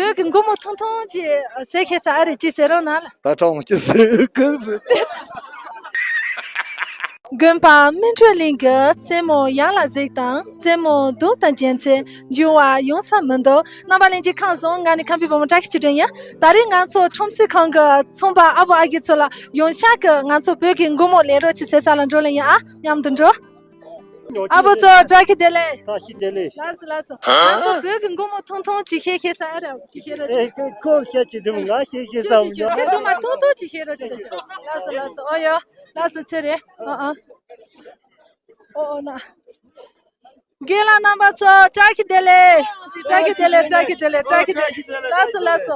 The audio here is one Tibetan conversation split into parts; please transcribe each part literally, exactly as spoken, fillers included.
བོད་ཀྱི་མགོ་མོ་ཐུང་ཐུང་ཅིག་ཟེར་ཤེས་ས་ཨ་རེ་ཅིག་ཟེར་རོགས་གནང་ལ། ད་ཁྲང་ཅི་ཟེར་གང་ཟེར། དགོན་པ་སྨིན་གྲོལ་གླིང་གི་རྩེ་མོ་ཡར་ལ་གཟིགས་དང་རྩེ་མོ་གདུགས་དང་རྒྱན་ཆས་འབྱུང་བ་ཡོང་ས་མི་འདུག་རྣམ་པ་ལྷན་རྒྱས་ཁམས་བཟང་། ང་ནི་ཁམས་པའི་བུ་མོ་བཀྲ་ཤིས་ཆོས་སྒྲོན་ཡིན། ད་རེས་ང་ཚོ་ཁྲོམ་གཟིགས་ཁང་གི་ཚོང་པ་ཨ་བོ་ཨ་རྒས་ཚོ་ལ་ཡང་བསྐྱར་གྱི་ང་ཚོ་བོད་ཀྱི་མགོ་མོ་ལེན་རོགས་ཅིག་ཟེར་ས་ལ་འགྲོ་ལེ་ཡིན་ཨ། མཉམ་དུ་འགྲོ། ཨ་བོ་ཚོ་བཀྲ་ཤིས་བདེ་ལེགས། བཀྲ་ཤིས་བདེ་ལེགས། ལགས་སོ་ལགས་སོ། ང་ཚོ་བོད་ཀྱི་མགོ་མོ་ཐུང་ཐུང་ཅིག་ཤེས་ཤེས་ས་ཨ་རེ་ཅིག་ཤེས་རོགས་ཅིག་ཨེ་ཁོ་ཤེས་ཀྱི་འདུག་ང་ཤེས་ཤེས་ས་མི་འདུག་ཁྱེད་དུ་མ་ཐུང་ཐུང་ཅིག་ཤེས་རོགས་ཅིག་ལགས་སོ་ལགས་སོ། ཨོ་ཡོ། ལགས་སོ་ཚེ་རེད། ཨ་ཨ། ཨོ་ཨོ་ན། རྒན་ལགས་རྣམ་པ་ཚོ་བཀྲ་ཤིས་བདེ་ལེགས། བཀྲ་ཤིས་བདེ་ལེགས། བཀྲ་ཤིས་བདེ་ལེགས། བཀྲ་ཤིས་བདེ་ལེགས། ལགས་སོ་ལགས་སོ།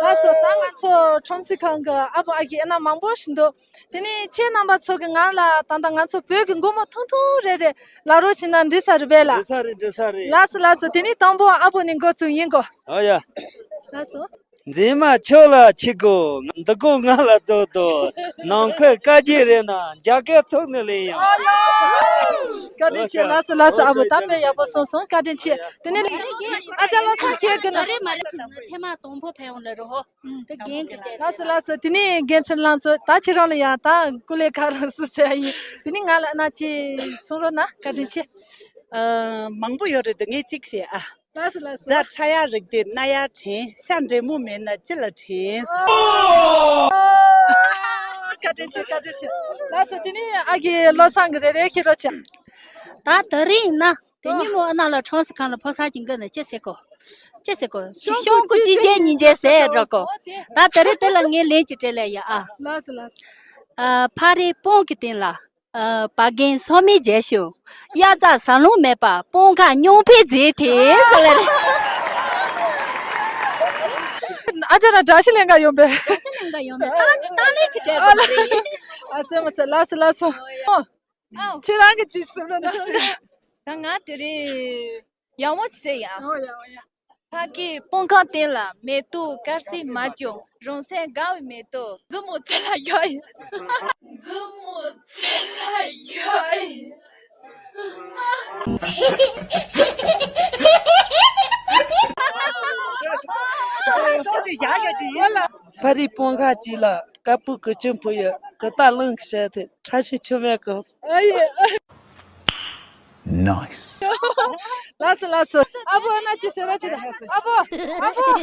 ལགས་སོ། ད་ང་ཚོ་ཁྲོམ་གཟིགས་ཁང་གི་ཨ་བོ་ཨ་རྒས་ཨེ་ན་མང་པོ་ཞིག་འདུག་དེ་ནས་ཁྱེད་རྣམ་པ་ཚོ་གི་ང་ལ་ད་ལྟ་ང་ཚོ་བོད་ཀྱི་མགོ་མོ་ཐུང་ཐུང་རེ་རེ་ལབ་རོགས་བྱས་ན་འགྲིག་ས་རེད་པས་ལ། འགྲིག་ས་རེད། འགྲིག་ས་རེད། ལགས་སོ་ལགས་སོ། དེ་ནས་དང་པོ་ཨ་བོ་ནས་འགོ་བཙུགས་ཡིན་གོ། ཨ་ཡ། ལགས་སོ། མཛེས་མ་ཁྱོད་ལ་ཆི་གོ། འདི་གོ་ང་ལ་དོ་དོ། ནང་ཁུལ་དཀའ་རྒྱུ་རེད་ན་རྒྱ་སྐད་ཚུགས་ནས་ལེན་ཡང་། བཀའ་དྲིན་ཆེ། ལགས་སོ་ལགས་སོ། ཨ་བོ་ད་དཔེ་ཡག་པོ་གསུངས་སོང་། བཀའ་དྲིན་ཆེ། དེ་ནས་ཨ་ཅག་བློ་བཟང་ཁྱེད་ཀྱི་ན། རེད་མ་རེད། ཐེངས་མ་དང་པོ་ཕེབས་ཡོང་ལ་རོ་ཧོ། དེ་རྒན་གྱི་བྱས། ལགས་སོ་ལགས་སོ། དེ་ནས་རྒན་ཚེ་རིང་ལགས་ཚོ་ད་ཁྱེད་རང་ལ་ཡང་ད་སྐུ་ལས་ཁག་རང་སུ་ཟེར་ཡ་ཡིན། དེ་ནས་ང་ལ་ན་ཅི་གསུང་རོགས་གནང་། བཀའ་དྲིན་ཆེ། ཨ། མང་པོ་ཡོད་རེད་དེ་ངས་གཅིག་བཤད་ཨ། ལགས་སོ་ལགས་སོ། རྫ་ཕྲ་ཡག་རིགས་དེ་སྣ་ཡག་དྲན། ཤ་འདྲེ་མོ་མེད་ན་ཅི་ལ་དྲན། བཀའ་དྲིན་ཆེ། བཀའ་དྲིན་ཆེ། ལགས་སོ། དེ་ནས་ཨ་རྒས་བློ་བཟང་གི་རེ་རེ་ཁྱེད་རོགས་བྱ། ད་དེ་རིང་ན་དེ་ཉིན་མོ་ཨ་ན་ལ་ཁྲོམ་གཟིགས་ཁང་ལ་ཕོ་གསར་གྱི་མགོ་ནས་ཅི་ཟེར་གོ། ཅི་ཟེར་གོ། ཤོང་གུ་ཅི་འཇལ་ཉིན་འཇལ་ཟེར་འགྲོ་གོ། ད་དེ་རིང་དེ་ལ་ངས་ལན་ཅིག་སྤྲད་ལེ་ཡ་ཨ། ལགས་སོ་ལགས་སོ། ཨ། ཕ་རི་སྤང་གི་སྟེང་ལ། ཨ། བ་རྒན་སོ་མའི་རྒྱལ་ཤོས། གཡའ་རྩྭ་ཟ་ལོང་མེད་པ་སྤང་ཁ་སྙོང་ཕེ་མཛེས་དེ་ཟེར་ལེ་རེད། ཨ་ཅག་ན་དགྲ་ཤ་ལེན་ག་ཡོང་པས། དགྲ་ཤ་ལེན་ག་ཡོང་པས། ད་ད་ལེ་ཅི་བྲལ་གོ་རེད། ཨ་ཙེ་མ་ཙེ། ལགས་སོ་ལགས་སོ། ཨོ། ཨོ། ཁྱེད་རང་གི་ཅི་གསུང་རོགས་གནང་། ད་ང་དེ་རིང་ཡག་མོ་ཅིག་ཟེར་ཡ། ཨོ་ཡ་ཨོ་ཡ། ཕ་གི་སྤང་ཁ་སྟེང་ལ་མེ་ཏོག་དཀར་སེར་མ་བྱུང་། རང་སེམས་དགའ་བའི་མེ་ཏོག་མཛུབ་མོ་ཚེ་ལ་ཡ་ཡིན། མཛུབ་མོ་ཚེ་ལ་ཡ་ཡིན། ཕ་རི་སྤང་ཁ་ཅིག་ལ་དཀར་པོའི་གོས་ཆེན་ཕུབ་ཡོད། གོས་ལྟག་རླུང་གིས་བྱས་ཏེ་ཁྲ་ཆེན་ཆུ་མེད་གོ། ཨ་ཡེ། Nice. ལགས་སོ་ལགས་སོ། ཨ་བོ་ཨ་ན་ཅི་ཟེར་ར་ཅི་ད། ཨ་བོ། ཨ་བོ།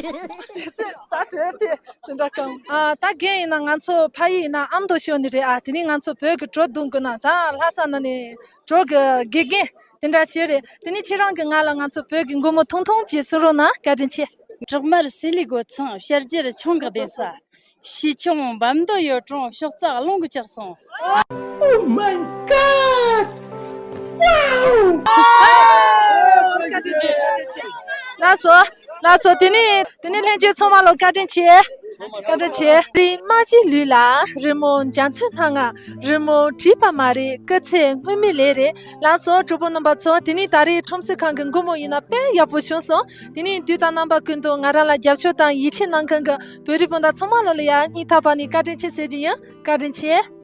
དེ་ཚེ་ད་བྲོས་ཏེ་དེ་འདྲ་གང་། ཨ། ད་རྒན་ཡིན་ན་ང་ཚོ་ཕ་ཡུལ་ཡིན་ན་ཨ་མདོ་ཕྱོགས་ནས་རེད་ཨ། དེ་ནས་ང་ཚོ་བོད་ཀྱི་བྲོ་བརྡུང་དགོས་ན་ད་ལྷ་ས་ན་ནས་བྲོ་གི་དགེ་རྒན་དེ་འདྲ་བྱས་རེད། དེ་ནས་ཁྱེད་རང་གིས་ང་ལ་ང་ཚོ་བོད་ཀྱི་མགོ་མོ་ཐུང་ཐུང་ཅིག་གསུང་རོགས་གནང་། བཀའ་དྲིན་ཆེ། བྲག་དམར་སི་ལི་སྒོ་འཚང་ཤར་རྒྱུད་ཆང་གི་གདན་ས། ཞི་ཆུང་བམ་མདོ་ཡུལ་གྲོང་ཕྱོགས་རྩ་རླུང་གི་ལྕགས་སྲང་། Oh my God! Wow! ལགས་སོ། ལགས་སོ། དེ་ནས་དེ་ནས་ལྷན་རྒྱས་ཚང་མ་ལ་བཀའ་དྲིན་ཆེ། བཀའ་དྲིན་ཆེ། རི་རྨ་བྱའི་ལུས་ལ་རི་མོ་འཇའ་ཚོན་སྣ་ལྔ། རི་མོ་བྲིས་པ་མ་རེད། སྐུ་ཚེ་སྔོན་མའི་ལས་རེད། ལགས་སོ། གྲོགས་པོ་རྣམ་པ་ཚོ། དེ་ནས་ད་རེས་ཁྲོམ་གཟིགས་ཁང་གི་མགོ་མོ་ཡིན་ན་དཔེ་ཡག་པོ་བྱུང་སོང་། དེ་ནས་དུས་དང་རྣམ་པ་ཀུན་ཏུ་ང་རང་ལ་རྒྱབ་སྐྱོར་དང་ཡིད་ཆེས་གནང་མཁན་གྱི་བོད་རིགས་སྤུན་ཟླ་ཚང་མ་ལོ་ལ་ཡ་སྙིང་ཐག་པ་ནས་བཀའ་དྲིན་ཆེ་ཟེར་གྱི་ཡིན། བཀའ་དྲིན་ཆེ།